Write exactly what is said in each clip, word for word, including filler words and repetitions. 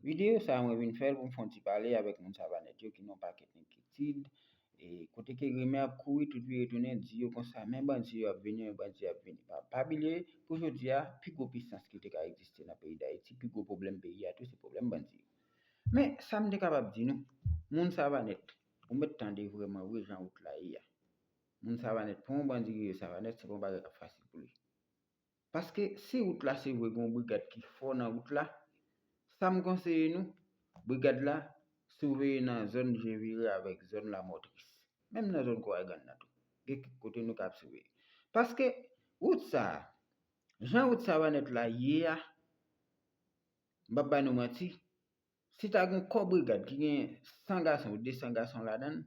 Videyo sa a, mwen vin fè l pou m fè yon ti pale avèk moun Savanèt yo ki nan yon pakèt enkyetid, e kote ke rimè ap kouri tout vire tounen, di yo konsa, men bandi yo ap vini, men bandi yo ap vini. Pa, pa bliye, pou jodi a, pi gwo pisans ki te ka egziste nan peyi Dayiti, pi gwo pwoblèm peyi a tou, se pwoblèm bandi yo. Men, sa m te kapab di nou, moun Savanèt, ou mèt tande vrèman vre jan wout la ye a. Moun Savanèt, pou yon bandi rive Savanèt, se pa yon bagay k ap fasil pou li. Paske si wout la se vre gen yon brigad ki fò nan wout la, sa m konseye nou, brigad la, siveye nan zòn Jevire avèk zòn Lamotris. Menm nan zòn Koragan nan tou. Gen kèk kote nou ka ap siveye. Paske wout sa a, jan wout Savanèt la ye a, m p ap ba nou manti, si ta gen yon kò brigad ki gen san gason ou de san gason ladan l,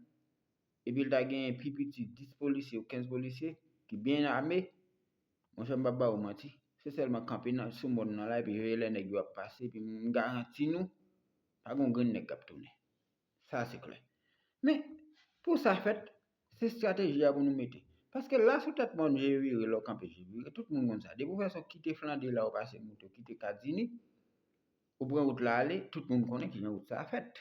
epi l ta gen pi piti dis polisye ou kenz polisye ki byen ame, monchè, m p ap ba ou manti, se sèlman kanpe nan, sou mòn nan la, epi veye lè nèg yo ap pase, epi m garanti nou, pa gen yon grenn nèg k ap tounen. Sa se klè. Men, pou sa fèt, se estrateji a pou nou mete. Paske la sou tèt mòn Jevire, lè w kanpe Jevire, tout moun konn sa. Depi w fè sa, w kite Flandè la, w pase moto, w kite Kadini, ou pran wout la ale, tout moun konnen kijan wout sa a fèt.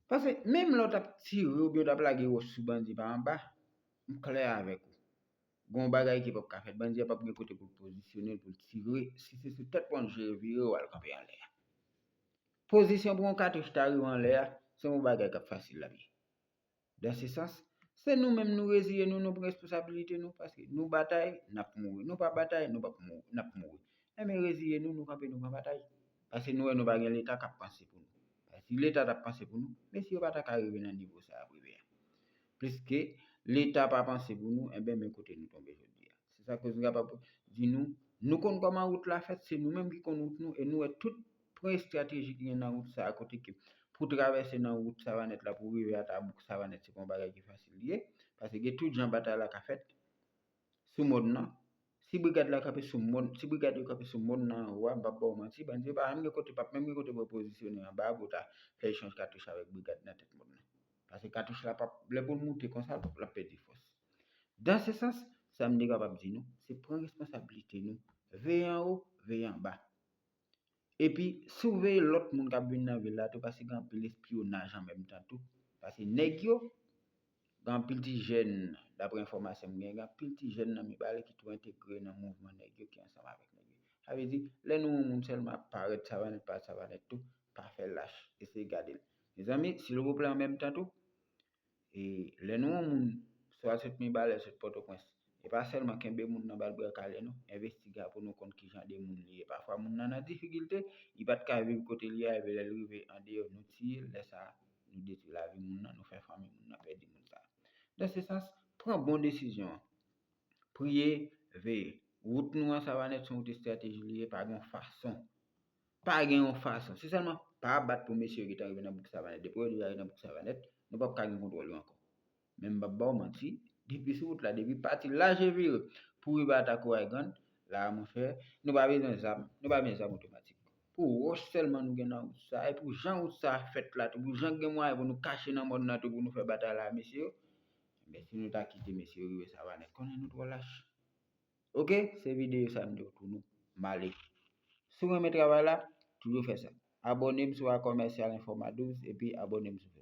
Paske menm lè w t ap tire oubyen w t ap lage wòch sou bandi pa anba, m klè avèk ou. Gen yon bagay ki p ap ka fèt. Bandi a p ap gen kote pou l pozisyone l, pou l tire, si se sou tèt mòn Jevire w al kanpe anlè a. Pozisyon pou yon katouch ta rive anlè a, se yon bagay k ap fasil l ap ye. Dan se sans, se nou menm nou reziye nou, nou pran responsabilite nou, paske nou batay, n ap mouri. Nou pa batay, nou p ap mouri, n ap mouri. Enben, reziye nou, nou kanpe, nou pran batay. Paske nou wè nou pa gen Leta k ap panse pou nou. Paske si Leta t ap panse pou nou, mesye yo pa ta ka rive nan nivo sa y ap rive a. Pliske Leta pa panse pou nou, enben, men kote nou tonbe jodi a. Se sa koz m kapab di nou, nou konn kòman wout la fèt, se nou menm ki konn wout nou, e nou wè tout pwen estrateji ki gen nan wout sa a, kote ke pou travèse nan wout Savanèt la, pou rive ata bouk Savanèt, se pa yon bagay ki fasil li ye, paske gen tout jan batay la ka fèt sou mòn nan. Si brigad la kanpe sou mòn, si brigad yo kanpe sou mòn nan anwo a, m p ap ba w manti, bandi yo pa menm gen kote, p ap menm gen kote pou yo pozisyone anba a pou ta fè echanj katouch avèk brigad nan tèt mòn nan. Paske katouch la p ap, lè pou l moute konsa, l ap pèdi fòs. Dan se sans, sa m te kapab di nou, se pran responsabilite nou, veye anwo, veye anba. Epi, siveye lòt moun k ap vin nan vil la tou, paske gen anpil espyonaj an menm tan tou. Paske nèg yo, gen anpil ti jèn, daprè enfòmasyon m gen, gen anpil ti jèn nan Mibalè ki tou entegre nan mouvman nèg yo, ki ansanm avèk nèg yo. Sa vle di, lè nou wè yon moun sèlman ap parèt Savanèt, parèt Savanèt tou, pa fè lach, eseye gade l. Mezanmi, silvouplè, an menm tan tou, e lè nou wè yon moun, swa sot Mibalè, sot Pòtoprens, e pa sèlman kenbe moun nan ba l bra kale non, envestiga pou nou konn kijan de moun li ye. Pafwa moun nan nan difikilte, li pa t ka viv kote li a, epi lè l rive andeyò, nou tiye l, lè sa a, nou detwi lavi moun nan, nou fè fanmi moun nan pèdi moun sa a. Dan se sans, pran bon desizyon an. Priye, veye. Wout nou an Savanèt se yon wout estrateji li ye, pa gen yon fason. Pa gen yon fason. Se sèlman pa bat pou mesye yo ki t arive nan bouk Savanèt. Depi yo deja rive nan bouk Savanèt, nou p ap ka gen kontwòl yo ankò. Men m p ap ba w manti, depi sou wout la, depi pati Lajevire pou rive ata Koray Grand, la a, monchè, nou pa bezwen zam, nou pa bezwen zam otomatik. Pou wòch sèlman nou gen nan wout sa, e pou jan wout sa fèt la tou, pou jan gen mwayen pou nou kache nan mòn nan tou, pou nou fè batay la a mesye yo, men si nou ta kite mesye yo rive Savanèt, konnen nou twò lach. Oke, se videyo sa m te pou nou. M ale. Si w renmen travay la, toujou fè sa. Abòne m sou A Commercial Informa douz epi abòne m sou Facebook.